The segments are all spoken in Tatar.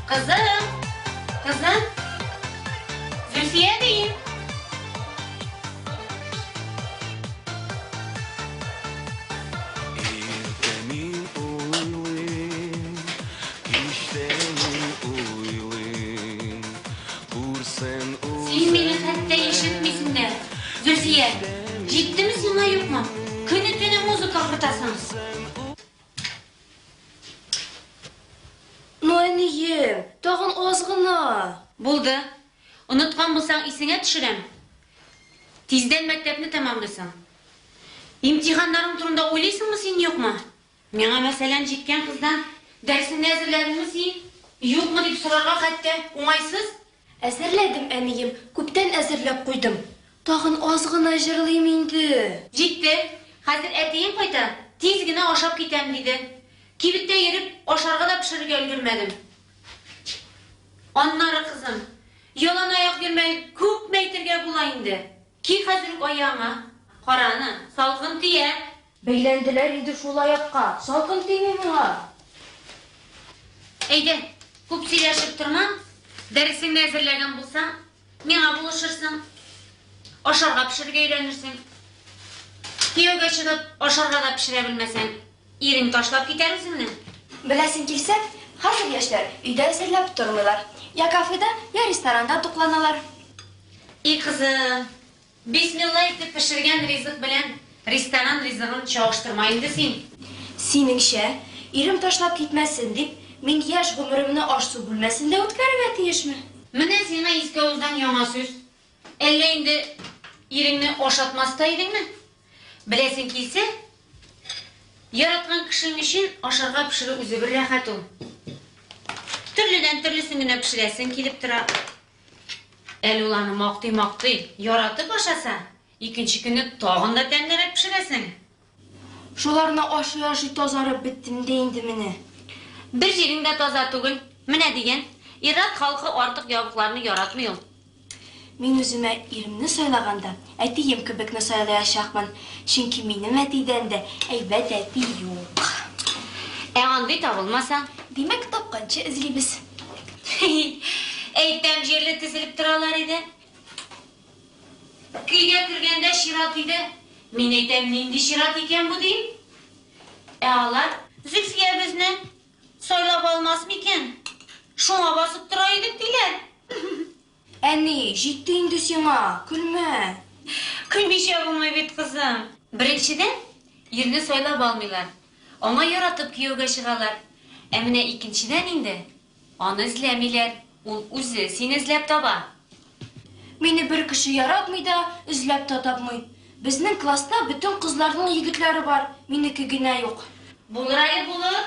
Кызым! Кызым! Зөлфия дим! Иртә мин уйлыйм, кичтә мин уйлыйм, күрсен Син мине хәтта ишетмисең дә. Зөлфия, җиттеме сиңа, юкмы? Көне-төне музыка акыртасың. Ну, әнием, тагын аз гына. Булды. Оныткан булсаң, исеңә төшерәм. Тиздән мәктәпне тәмамлыйсың. Имтиханнарың турында уйлыйсыңмы син, юкмы? Миңа, мәсәлән, җиткән кыздан дәресеңне әзерләдеңме син, юкмы дип сорарга хәтта уңайсыз. Әзерләдем, әнием, күптән әзерләп куйдым. Тагын аз гына җырлыйм инде. Җитте. Хәзер әтиең кайта, тиз генә ашап китәм, диде. Кибеттә йөреп, ашарга да пешерергә өлгермәдем. Аннары, кызым, яланаяк йөрмә, күпме әйтергә була инде. Ки хәзер үк аягыңа. Кара аны, салкын тия. Бәйләнделәр инде шул аякка, салкын тими миңа. Әйдә, күп сөйләшеп торма, дәресеңне әзерләгән булсаң, миңа булышырсың. Ашарга пешерергә өйрәнерсең. Кияүгә чыгып, ашарга да пешерә белмәсәң, ирең ташлап китәр үзеңне. Беләсең килсә, хәзер яшьләр өйдә әзерләп тормыйлар. Я кафеда, я ресторанда тукланалар. И кызым, бисмилла итеп пешергән ризык белән ресторан ризыгын чагыштырма инде син. Синеңчә, ирем ташлап китмәсен дип, мин яшь гомеремне аш-су бүлмәсендә үткәрергә тиешме? Менә сиңа иске авыздан яңа сүз. Әллә инде иреңне ашатмас та идеңме? Беләсең килсә, яраткан кешең өчен ашарга пешерү үзе бер рәхәт ул. Төрледән төрлесен генә пешерәсең килеп тора. Әле ул аны мактый-мактый, яратып ашаса, икенче көнне тагын да тәмлерәк пешерәсең. Шуларны ашый-ашый тазарып беттем дә инде менә. Бер җирең дә таза түгел. Менә дигән. Ир-ат халкы артык ябыкларны яратмый ул. Мин үземә иремне сайлаганда, әтием кебекне сайлаячакмын, чөнки минем әтидән дә әйбәт әти юк. Ә андый табылмаса? Димәк, тапканчы эзлибез. Әйтәм җирле тезелеп торалар иде. Көйгә кергәндә чират иде. Мин әйтәм, нинди чират икән бу дим. Ә алар Зөлфия безне сайлап алмас микән? Шуңа басып тора идек, диләр. Әни, җитте инде сиңа, көлмә. Көлмичә булмый бит, кызым. Беренчедән, ирне сайлап алмыйлар. Аңа яратып кияүгә чыгалар. Ә менә икенчедән инде, аны эзләмиләр, ул үзе сине эзләп таба. Мине бер кеше яратмый да, эзләп тә тапмый. Безнең класста бөтен кызларның егетләре бар, минеке генә юк. Булыр әле, булыр.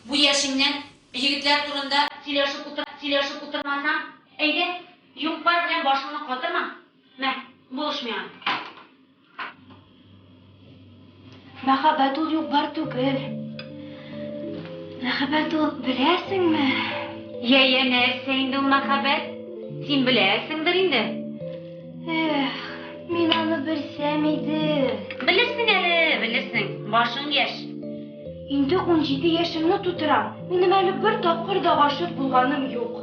Бу яшеңнән егетләр турында сөйләшеп утыр, сөйләшеп утырмасаң, әйдә, юк-бар белән башыңны катырма. Мә, булыш миңа. Мәхәббәт ул юк-бар түгел. Мәхәббәт ул, беләсеңме? Йә, йә, нәрсә инде ул мәхәббәт? Син беләсеңдер инде. Эх, мин аны белсәм иде. Белерсең әле, белерсең. Башың яшь. Инде 17 яшемне тутырам, минем әле бер тапкыр да гашыйк булганым юк.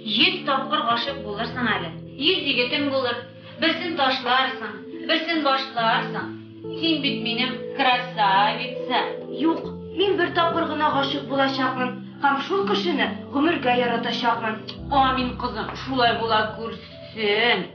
100 тапкыр гашыйк булырсың әле. 100 егетең булыр. Берсен ташларсың, берсен башларсың. Син бит минем красавица. Юк, мин бер тапкыр гына гашыйк булачакмын һәм шул кешене гомергә яратачакмын. Амин, кызым, шулай була күрсен.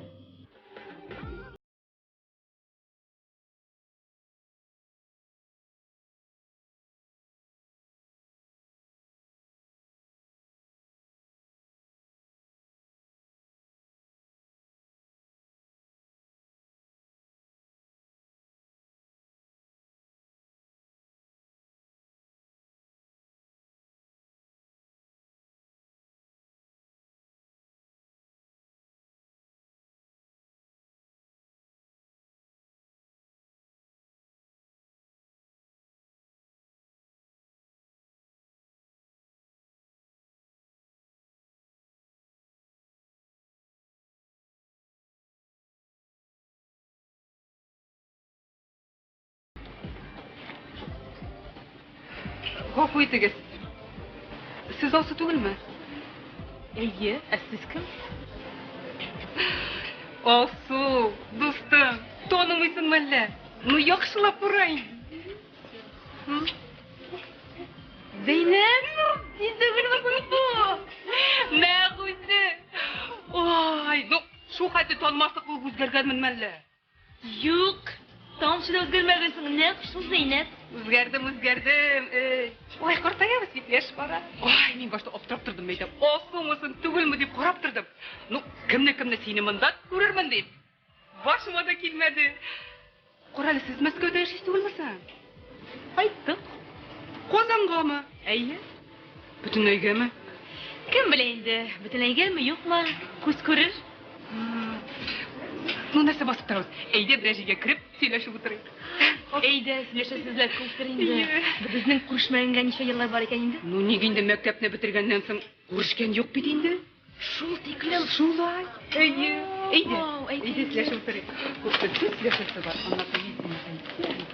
Гафу итегез. Сез Алсу түгелме? Әйе, ә сез кем? Алсу, дустым, танымыйсыңмы әллә? Ну, яхшылап кара инде. Зәйнәп, син түгелме соң бу? Нәкъ үзе. Ой, ну, шул хәтле танымаслык булып үзгәргәнменме әллә? Юк, тамчы да үзгәрмәгәнсең, нәкъ шул Зәйнәп. Үзгәрдем, үзгәрдем. Эй. Ой, картаябыз бит, яшь бара. Ой, мин башта аптырап тордым, мәйтәм. Алсумысың, түгелме дип карап тордым. Ну, кемне-кемне сине монда күрермен дип. Башыма да килмәде. Карале, сез Мәскәүдә яшисез түгелме соң? Кайттык. Казангамы? Әйе. Бөтенләйгәме? Кем белә инде, бөтенләйгәме, юкмы, күз күрер. Ну, нәрсә басып торабыз? Әйдә, берәр җиргә кереп, сөйләшеп утырыйк. Әйдә, сөйләшәсезләр күптер инде. Безнең күрешмәгәнгә ничә еллар бар икән инде? Ну, ник инде мәктәпне бетергәннән соң күрешкән юк бит инде. Шул тиклем. Шулай. Әйе. Әйдә. Вау, әйдә. Әйдә сөйләшеп утырыйк. Күпме сүз сөйләшәсе бар. Аннан соң мин сиңа әйтәм.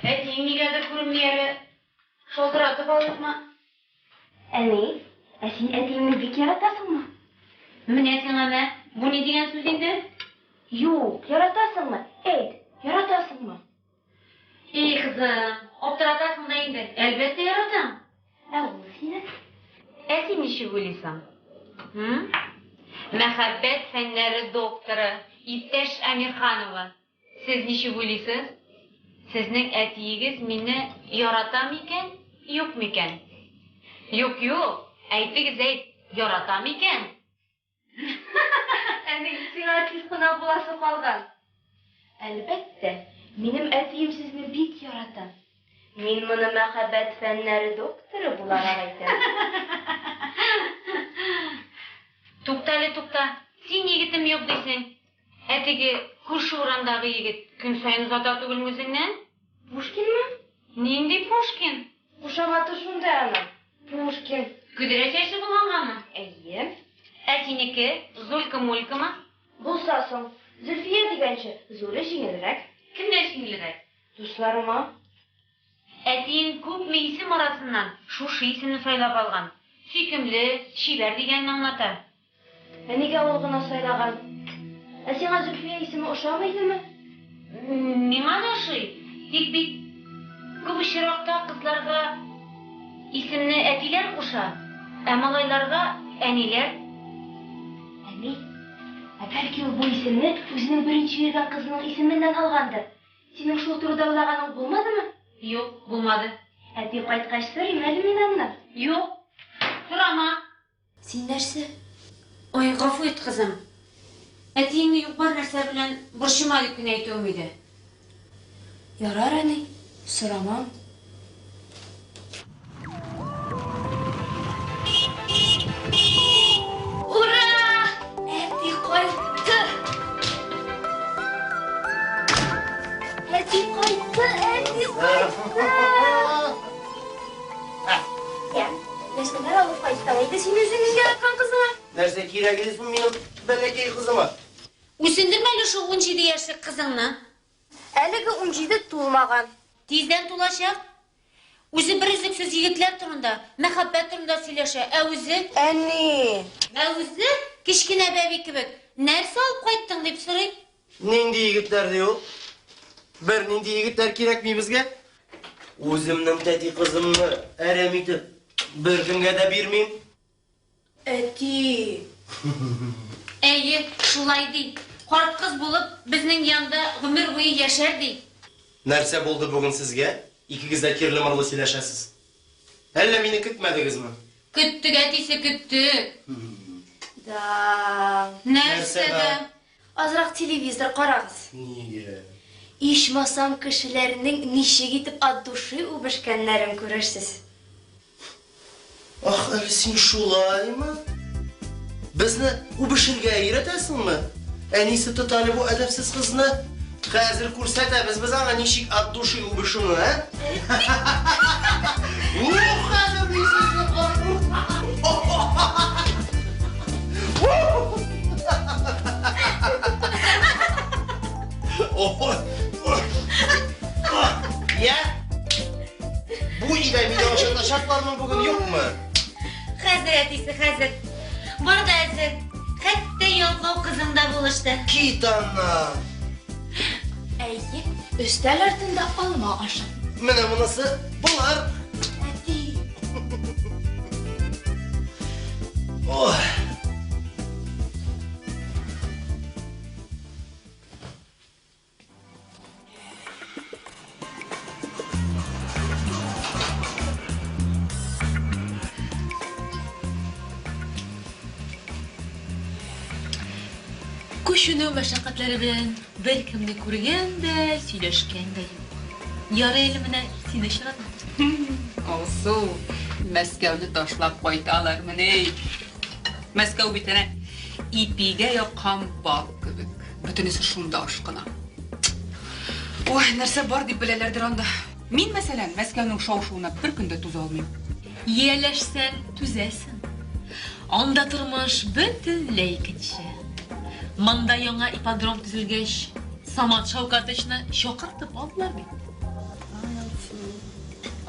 Әтиең нигәдер күренми әле. Шалтыратып алыйкмы? Әни, ә син әтиеңне бик яратасыңмы? Менә сиңа мә. Бу ни дигән сүз инде? Юк, яратасыңмы? Әйт, яратасыңмы? Эй, кызым, аптыратасың да инде. Әлбәттә яратам. Ә ул сине? Ә син ничек уйлыйсың? Мәхәббәт фәннәре докторы, иптәш Әмирханова. Сез ничек уйлыйсыз? Сезнең әтиегез мине ярата микән, юк микән? Юк, юк, әйтегез әйт, ярата микән? Әни, сиңа артист кына буласы калган. Әлбәттә, минем әтием сезне бик ярата. Мин моны мәхәббәт фәннәре докторы буларак әйтәм. Тукта әле, тукта. Син егетем юк дисең. Ә теге күрше урамдагы егет көн саен озата түгелме үзеңнән? Пушкинмы? Нинди Пушкин? Кушаматы шунда аның. Пушкин. Көдрә чәчле булгангамы? Әйе. Ә синеке Зулька-мулькамы? Булса соң, Зөлфия дигәнче, Зуля җиңелрәк. Кемгә җиңелрәк? Дусларыма. Әтиең күпме исем арасыннан шушы исемне сайлап алган. Сөйкемле, чибәр дигәнне аңлата. Ә нигә ул гына сайлаган? Ә сиңа Зөлфия исеме ошамый идеме? Миңа да ошый. Тик бит күп очракта кызларга исемне әтиләр куша, ә малайларга әниләр. Әни, ә бәлки ул бу исемне үзенең беренче йөргән кызының исеменнән алгандыр? Синең шул турыда уйлаганың булмадымы? Юк, булмады. Әти кайткач сорыйм әле мин аннан. Юк, сорама. Син нәрсә? Ой, гафу ит, кызым. Әтиеңне юк-бар нәрсә белән борчыма дип кенә әйтүем иде. Ярар, әни, сорамам. Ура! Әти кайтты! Әти кайтты! Әти кайтты! Я, нәрсәләр алып кайттың инде син үзеңнең яраткан кызыңа? Нәрсә кирәк иде соң минем бәләкәй кызыма? Үсендермә әле шул 17 яшьлек кызыңны. Әлеге 17 тулмаган. Тиздән тулачак. Үзе бер өзлексез егетләр турында, мәхәббәт турында сөйләшә, ә үзе, Әни! ә үзе кечкенә бәби кебек, нәрсә алып кайттың дип сорый. Нинди егетләр ди ул? Бер нинди егетләр кирәкми безгә? Үземнең тәти кызымны әрәм итеп беркемгә дә бирмим. Әти! Әйе, шулай ди. Карт кыз булып, безнең янда гомер буе яшәр ди. Нәрсә булды бүген сезгә? Икегез дә кирле-мырлы сөйләшәсез. Әллә мине көтмәдегезме? Көттек, әтисе, көттек. Да. Нәрсә дә? Азрак телевизор карагыз. Нигә? Ичмасам кешеләрнең ничек итеп от души үбешкәннәрен күрерсез. Ах, әле син шулаймы? Безне үбешергә өйрәтәсеңме? Әнисе тот әле бу әдәпсез кызны. Хәзер күрсәтәбез без аңа ничек от души үбешүне, ә? Ух, хәзер мин сезне карыйм. хәзер. Бар да әзер. Хәтта ялкау кызың да булышты. Кит аннан! Әйе, өстәл артында алма ашы. Менә монысы булыр. Әти. Ой. Күченү мәшәкатьләре белән беркемне күргән дә, сөйләшкән дә юк. Ярый әле менә сине очраттым. Алсу, Мәскәүне ташлап кайталармыни? Мәскәү бит әнә ипигә яккан бал кебек. Бөтенесе шунда ашкына. Ой, нәрсә бар дип беләләрдер анда. Мин, мәсәлән, Мәскәүнең шау-шуына бер көн дә түзә алмыйм. Ияләшсәң, түзәсең. Анда тормыш бөтенләй икенче. Монда яңа ипподром төзелгәч, Самат Шаукатычны чакыртып алдылар бит.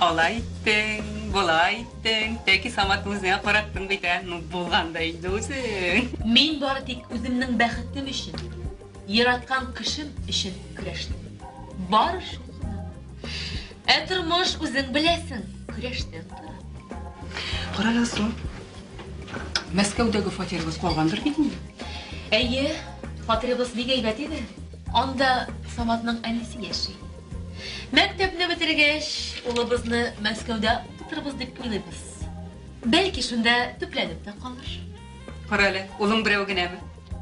Алай иттең, болай иттең, тәки Саматның үзенә караттың бит, ә? Ну, булган да инде үзең. Мин бары тик үземнең бәхетем өчен, яраткан кешем өчен көрәштем. Бары шул гына. Ә тормыш, үзең беләсең, көрәштән тора. Кара әле, Алсу, Мәскәүдәге фатирыбыз калгандыр бит инде? Әйе, фатирыбыз бик әйбәт иде. Анда Саматның әнисе яши. Мәктәпне бетергәч, улыбызны Мәскәүдә укытырбыз дип уйлыйбыз. Бәлки шунда төпләнеп тә калыр. Кара әле, улың берәү генәме?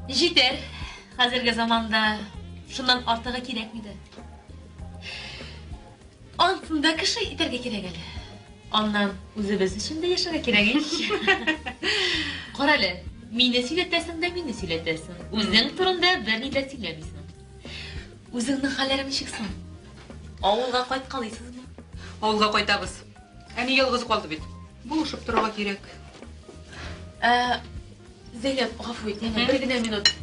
Җитәр. Хәзерге заманда шуннан артыгы кирәкми дә. Ансын да кеше итәргә кирәк әле. Аннан үзебез өчен дә яшәргә кирәк ич. Кара әле, мине сөйләтәсең дә мине сөйләтәсең. Үзең турында берни дә сөйләмисең. Үзеңнең хәлләрең ничек соң? Авылга кайткалыйсызмы? Авылга кайтабыз. Әни ялгыз калды бит. Булышып торырга кирәк. Ә, Зәйнәб, гафу ит, яме, бер генә минут.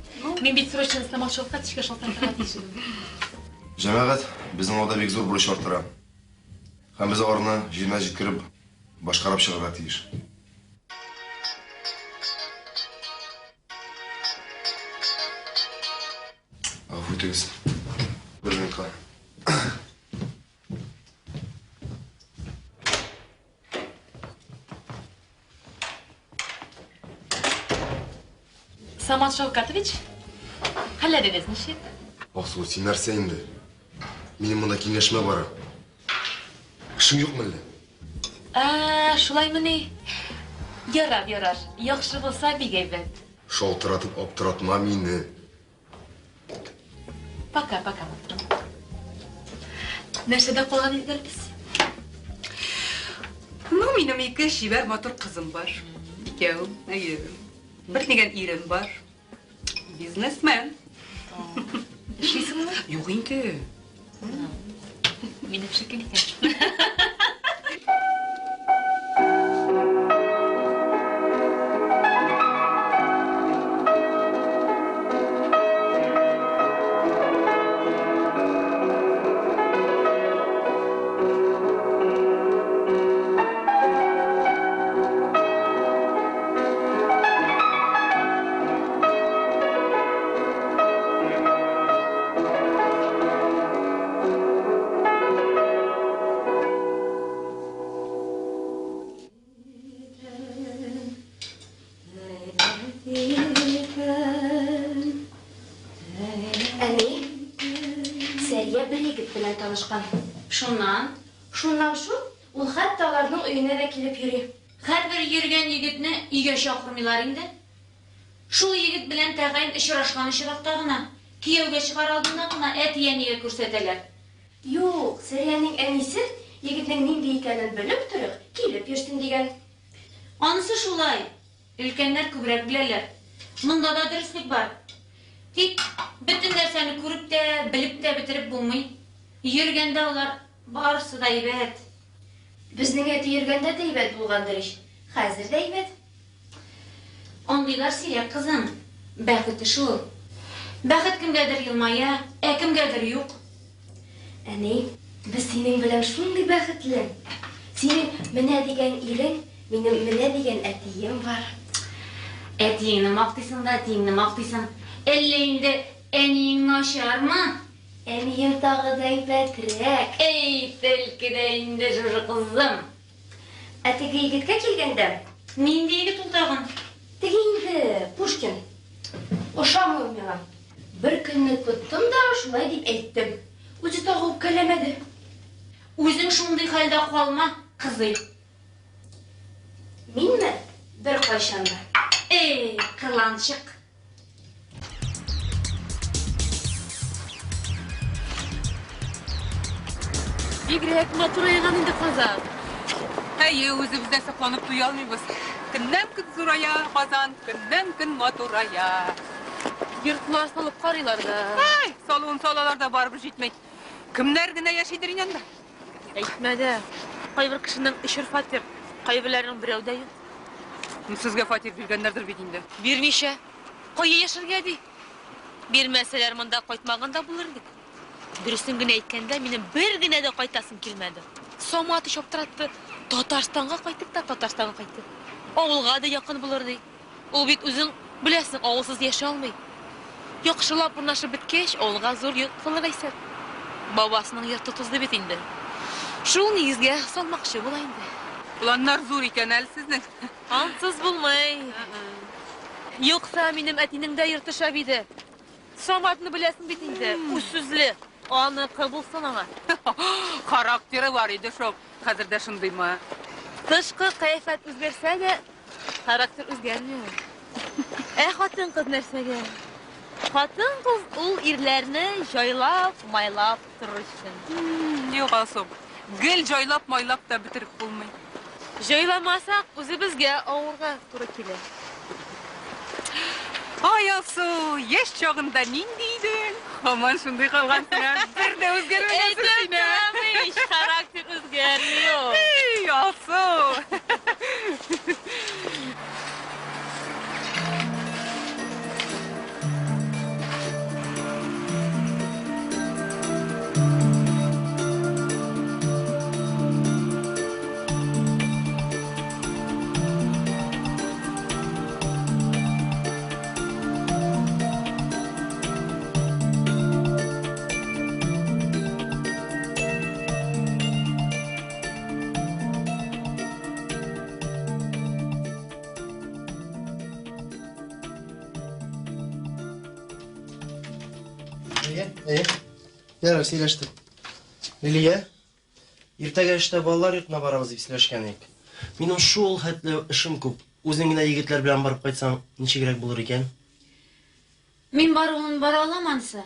Мин бит срочно Самат Шәүкәтовичка шалтыратырга тиеш идем. Җәмәгать, безнең алда бик зур бурыч арттыра. Һәм без аларны җиренә җиткереп, башкарып чыгарга тиеш. Гафу итегез. Бер минутка. Самат Шаукатович, хәлләрегез ничек? Алсу, син нәрсә инде? Минем монда киңәшмә бара. Эшең юкмы әллә? Ә, шулаймыни? Ярар, ярар. Яхшы булса, бик әйбәт. Шалтыратып аптыратма мине. Пока, пока, матурым. Нәрсәдә калган идек без? Ну, минем ике чибәр матур кызым бар. Икәү, әйе. Бер дигән ирем бар. Бизнесмен. Эшлисеңме? Юк инде. Минем шикелле икән. Әни, Сәрия бер егет белән танышкан. Шуннан? Шуннан шул, ул хәтта аларның өенә дә килеп йөри. Һәрбер йөргән егетне өйгә чакырмыйлар инде. Шул егет белән тәгаен очрашкан очракта гына, кияүгә чыгар алдыннан гына әти-әнигә күрсәтәләр. Юк, Сәриянең әнисе егетнең нинди икәнен белеп торыйк, килеп йөрсен дигән. Анысы шулай, өлкәннәр күбрәк беләләр. Монда да дөреслек бар. Тик бөтен нәрсәне күреп тә, белеп тә бетереп булмый. Йөргәндә алар барысы да әйбәт. Безнең әти йөргәндә дә әйбәт булгандыр ич. Хәзер дә әйбәт. Андыйлар сирәк, кызым. Бәхете шул. Бәхет кемгәдер елмая, ә кемгәдер юк. Әни, без синең белән шундый бәхетле. Синең менә дигән ирең, минем менә дигән әтием бар. Әтиеңне мактыйсың да әтиеңне мактыйсың. Әллә инде әниең начармы? Әнием тагы да әйбәтрәк. Әй, төлке дә инде шушы кызым. Ә теге егеткә килгәндә, Нинди егет ул тагын? теге инде Пушкин. Ошамый ул миңа. Бер көнне тоттым да шулай дип әйттем. Үзе тагы үпкәләмәде. Үзең шундый хәлдә калма, кызый. Минме? Беркайчан да. Эй, кыланчык. Бигрәк матурайган инде Казан. Әйе, үзебез дә сокланып туя алмыйбыз. Көннән-көн зурая Казан, көннән-көн матурая. Йортлар салып карыйлар да. Ай, салуын салалар да барыбер җитми. Кемнәр генә яшидер инде анда? Әйтмә дә. Кайбер кешенең өчәр фатир, кайберләренең берәү дә юк. Сезгә фатир биргәннәрдер бит инде. Бирмичә. Кая яшәргә ди? Бирмәсәләр монда кайтмаган да булыр идек. Дөресен генә әйткәндә, минем бер генә дә кайтасым килмәде. Самат ич аптыратты. Татарстанга кайттык та Татарстанга кайттык. Авылга да якын булыр ди. Ул бит үзең беләсең, авылсыз яши алмый. Яхшылап урнашып беткәч, авылга зур йорт салырга исәп. Бабасының йорты тузды бит инде. Шул нигезгә салмакчы була инде. Планнар зур икән әле сезнең. Ансыз булмый. Юкса минем әтинең дә йорты шәп иде. Саматны беләсең бит инде, үз сүзле. Аныкы булсын аңа. Характеры бар иде шул. Хәзер дә шундыймы? Тышкы кыяфәт үзгәрсә дә, характер үзгәрми ул. Ә хатын-кыз нәрсәгә? Хатын-кыз ул ирләрне җайлап, майлап торыр өчен. Юк, Алсу. Гел җайлап-майлап та бетереп булмый. Җайламасак, үзебезгә авырга туры килә. Ай, Алсу, яшь чагында нинди идең? Һаман шундый калгансың, ә? Бер дә үзгәрмәгәнсең Әйтеп син, ә? торам ич, характер үзгәрми ул. Эй, Алсу! Әйе, әйе. Ярар, сөйләштек. Лилия, иртәгә эштә балалар йортына барабыз дип сөйләшкән идек. Минем шул хәтле эшем күп. Үзең генә егетләр белән барып кайтсаң, ничегрәк булыр икән? Мин баруын бара алам ансы.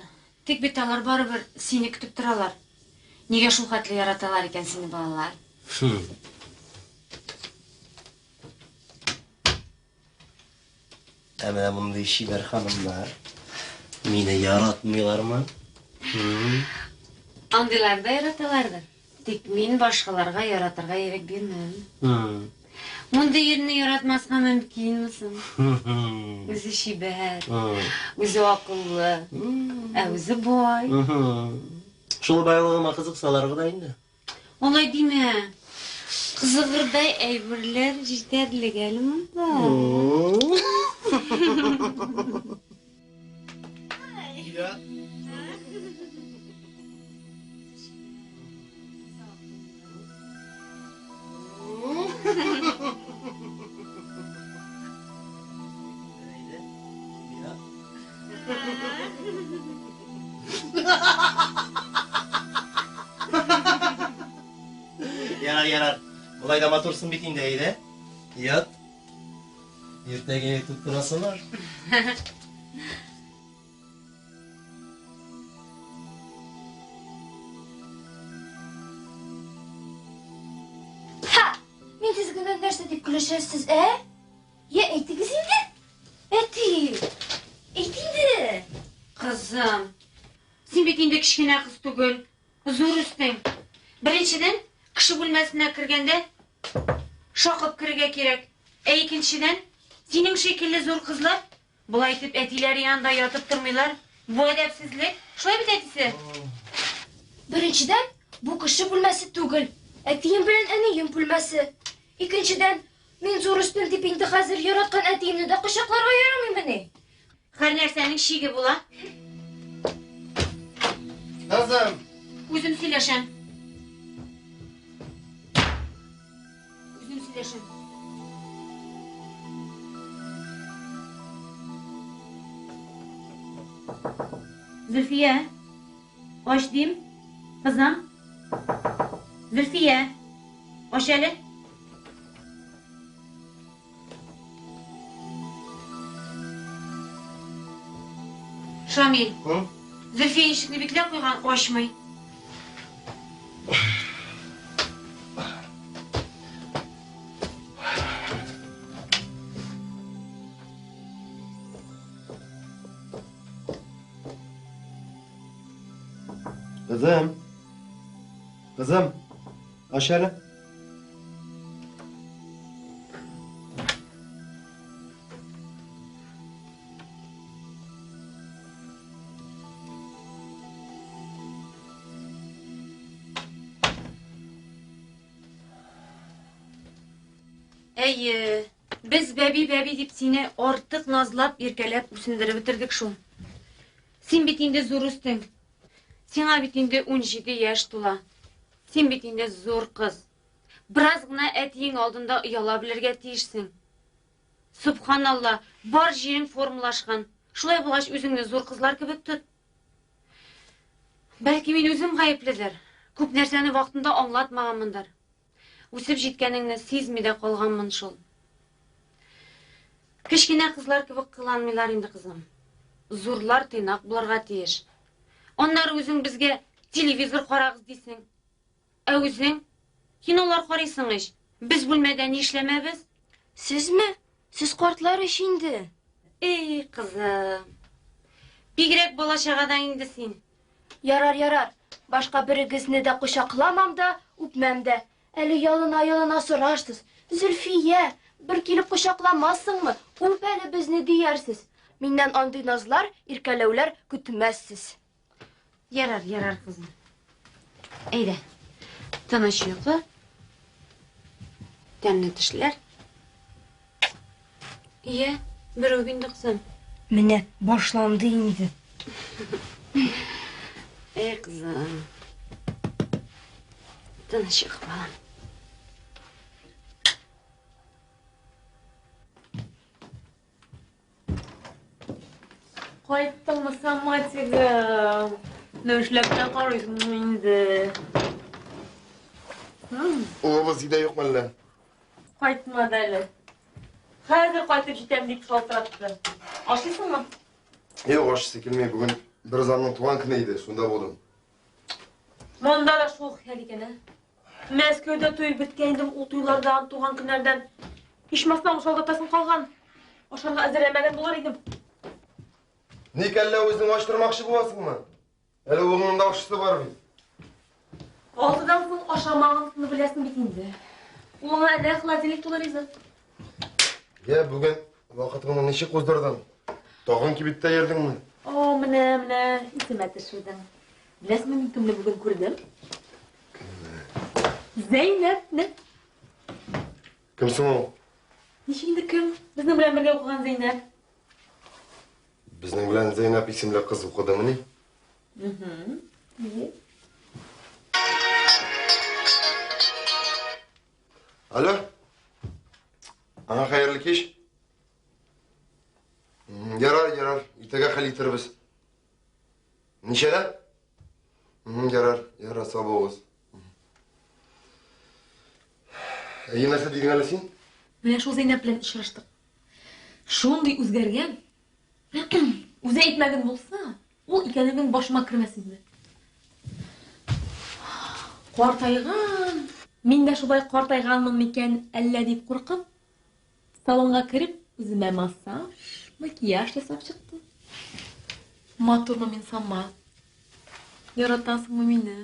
Тик бит алар барыбер сине көтеп торалар. Нигә шул хәтле яраталар икән сине балалар? Хм. Ә менә мондый чибәр ханымнар мине яратмыйлармы? Хм. Андыйлар да яраталардыр. Тик мин башкаларга яратырга ирек бирмәм. Хм. Мондый ирне яратмаска мөмкинме соң? Хм. Үзе чибәр, Хм. үзе акыллы, ә үзе бай. Мгм. Шул байлыгыма кызыксалар гына инде. Алай димә. Кызыгырдай әйберләр җитәрлек әле монда. Я. Ярар, ярар. Болай да матурсың бит инде, әйдә. Ят. Иртәгә иртүк торасылар. Ха! Мин сезгә нәрсә дип көлешәсез, ә? Я әйтегез инде. Әти! Әйт инде. Кызым, син бит инде кечкенә кыз түгел, зур үстең. Беренчедән, кеше бүлмәсенә кергәндә шакып керергә кирәк. Ә икенчедән, синең шикелле зур кызлар болай итеп әтиләре янында ятып тормыйлар. Бу әдәпсезлек. Шулай бит, әтисе? Беренчедән, бу кеше бүлмәсе түгел. Әтием белән әнием бүлмәсе. Икенчедән, Мин зур үстем дип инде хәзер яраткан әтиемне дә кочакларга ярамыймыни? Һәр нәрсәнең чиге була. Кызым! Үзем сөйләшәм. Үзем сөйләшәм. Зөлфия, ач дим. Кызым. Зөлфия, ач әле. Шамил, Зөлфия ишекне бикләп куйган, ачмый. Кызым. Кызым, ач әле. Әйе, без бәби-бәби дип сине артык назлап, иркәләп үсендереп бетердек шул. Син бит инде зур үстең. Сиңа бит инде 17 яшь тула. Син бит инде зур кыз. Бераз гына әтиең алдында ояла белергә тиешсең. Субханалла, бар җирең формалашкан. Шулай булгач, үзеңне зур кызлар кебек тот. Бәлки мин үзем гаепледер. Күп нәрсәне вакытында аңлатмаганмындыр. Үсеп җиткәнеңне сизми дә калганмын шул. Кечкенә кызлар кебек кыланмыйлар инде, кызым. Зурлар тыйнак булырга тиеш. Аннары үзең безгә телевизор карагыз дисең. Ә үзең кинолар карыйсың ич. Без бүлмәдә ни эшләмәбез? Сезме? Сез картлар ич инде. Эй, кызым. Бигрәк бала чагадан инде син. Ярар, ярар. Башка берегезне дә кочакламам да, үпмәм дә. Әле ялына-ялына сорарсыз. Зөлфия, бер килеп кочакламассыңмы? Үп әле безне диярсез. Миннән андый назлар, иркәләүләр көтмәссез. Ярар, ярар, кызым. Әйдә. Тыныч йокы. Тәмле төшләр. Ия, бер үк инде, кызым. Менә башланды инде. Эй, кызым. Тыныч йокы, балам. Кайттыңмы, Саматигым? Нишләп тә карыйсың инде? Улыбыз өйдә юкмы әллә? Кайтмады әле. Хәзер кайтып җитәм дип шалтыратты. Ашыйсыңмы? Юк, ашыйсы килми. Бүген бер замның туган көне иде, шунда булдым. Монда да шул хәл икән, ә? Мәскәүдә туй беткән идем, ул туйлардан, туган көннәрдән. Ичмасам шалтыратасың калган. Ашарга әзерләмәгән булыр идем. Ник әллә үзең ачтырмакчы буласыңмы? Әле улыңның да ашысы бар бит. Алтыдан соң ашамагансыңны беләсең бит инде. Улыңа әнә холодильник тулы ризык. Я, бүген вакытыңны ничек уздырдың? Тагын кибеттә йөрдеңме? О, менә, менә, исемә төшердең. Беләсеңме, мин кемне бүген күрдем? Зәйнәпне. Кем соң ул? Ничек инде кем? Безнең белән бергә укыган Зәйнәп. Безнең белән Зәйнәп исемле кыз укыдымыни? Алло. Аңа хәерле кич. Ярар, ярар, иртәгә хәл итербез. Ничәдә? Ярар, ярар, сау булыгыз. Әйе, нәрсә дидең әле син? Менә шул Зәйнәп белән очраштык. Шундый үзгәргән. Үзе әйтмәгән булса, ул икәнлеген башыма кермәс иде. Картайган. Мин дә шулай картайганмын микән әллә дип куркып, салонга кереп, үземә массаж, макияж ясап чыктым. Матурмы мин сама? Яратасыңмы мине?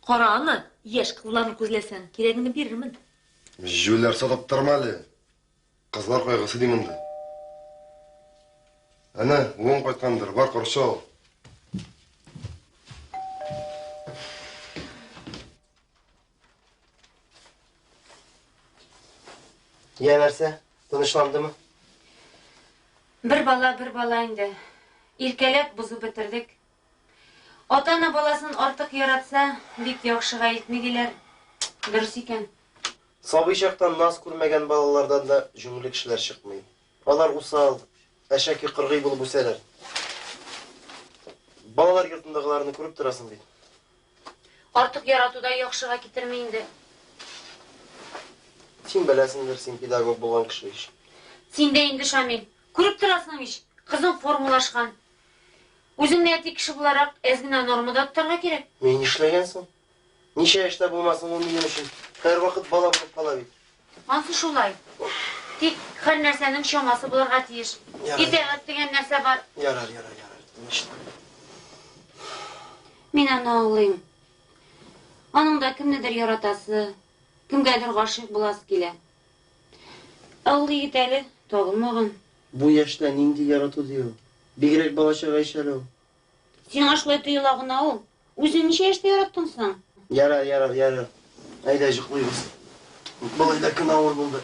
Кара аны, яшь кызларны күзләсәң, кирәгеңне бирермен. Җүләр сатып торма әле. Кызлар кайгысы ди монда. Әнә, улың кайткандыр, бар каршы ал. Я нәрсә, тынычландымы? Бер бала, бер бала инде. Иркәләп бозып бетердек. Ата-ана баласын артык яратса, бик яхшыга илтми диләр. Дөрес икән. Сабый чактан наз күрмәгән балалардан да җүнле кешеләр чыкмый. Алар усал, әшәке, кыргый булып үсәләр. Балалар йортындагыларны күреп торасың бит. Артык ярату да яхшыга китерми инде. Син беләсеңдер, син педагог булган кеше ич. Син дә инде, Шамил, күреп торасың ич, кызың формалашкан. Үзеңне әти кеше буларак әз генә нормада тотарга кирәк. Мин нишләгән соң? Ничә яшьтә булмасын ул минем өчен һәрвакыт бала булып кала бит. Ансы шулай. Тик һәр нәрсәнең чамасы булырга тиеш. Ярар. Итәгать дигән нәрсә бар. Ярар, ярар, ярар. Тынычлан. Мин аны аңлыйм. Аның да кемнедер яратасы, кемгәдер гашыйк буласы килә. Ә ул егет әле табылмаган. Бу яшьтә нинди ярату ди ул? Бигрәк балачага ич әле ул. Сиңа шулай тоела гына ул. Үзең ничә яшьтә яраттың соң? Ярар, ярар, ярар. Әйдә, йоклыйбыз. Болай да көн авыр булды.